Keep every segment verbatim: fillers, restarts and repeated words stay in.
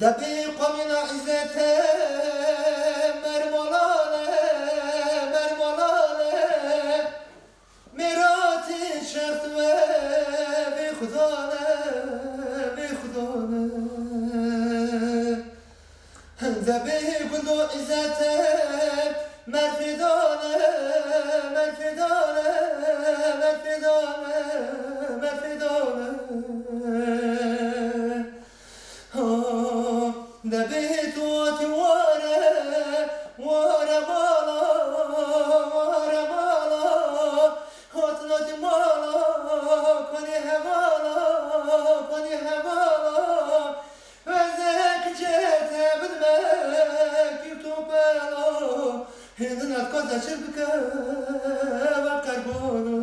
Debê qomîna îzete mermolane, mermolane, mêratê şert ve vê xudane, vê xudane. Debê gundo îzete merfê dane, merfê dane, merfê dane, merfê dane. Debê tu hatî were, were mala, were mala, hatina di mala, konî hevala, konî hevala, wezek cete bidme, kîr tu pela, hindin etkon zeçir bike, ve qerbana.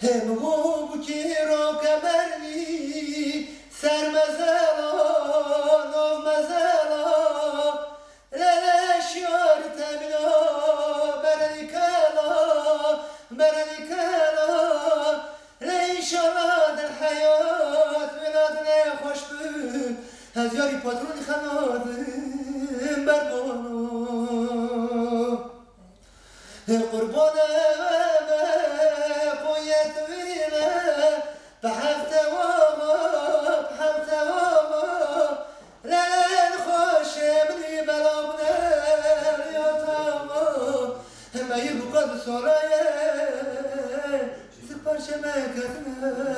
Hê min got bûkî roke mervî, ser mezela, nav mezela, lele şiyarî temîna, berelî kela, berelî kela, lê înşallah der heyat wêla dinê xweş bi, ez yarî patronî xenadim berbana. Qurbane me qoyet wîne, bi hefte wa, bi hefte wa, lelên xweşê minî bela bûne ya tama, heme yir bûka di solaye, zik parçe me ketine.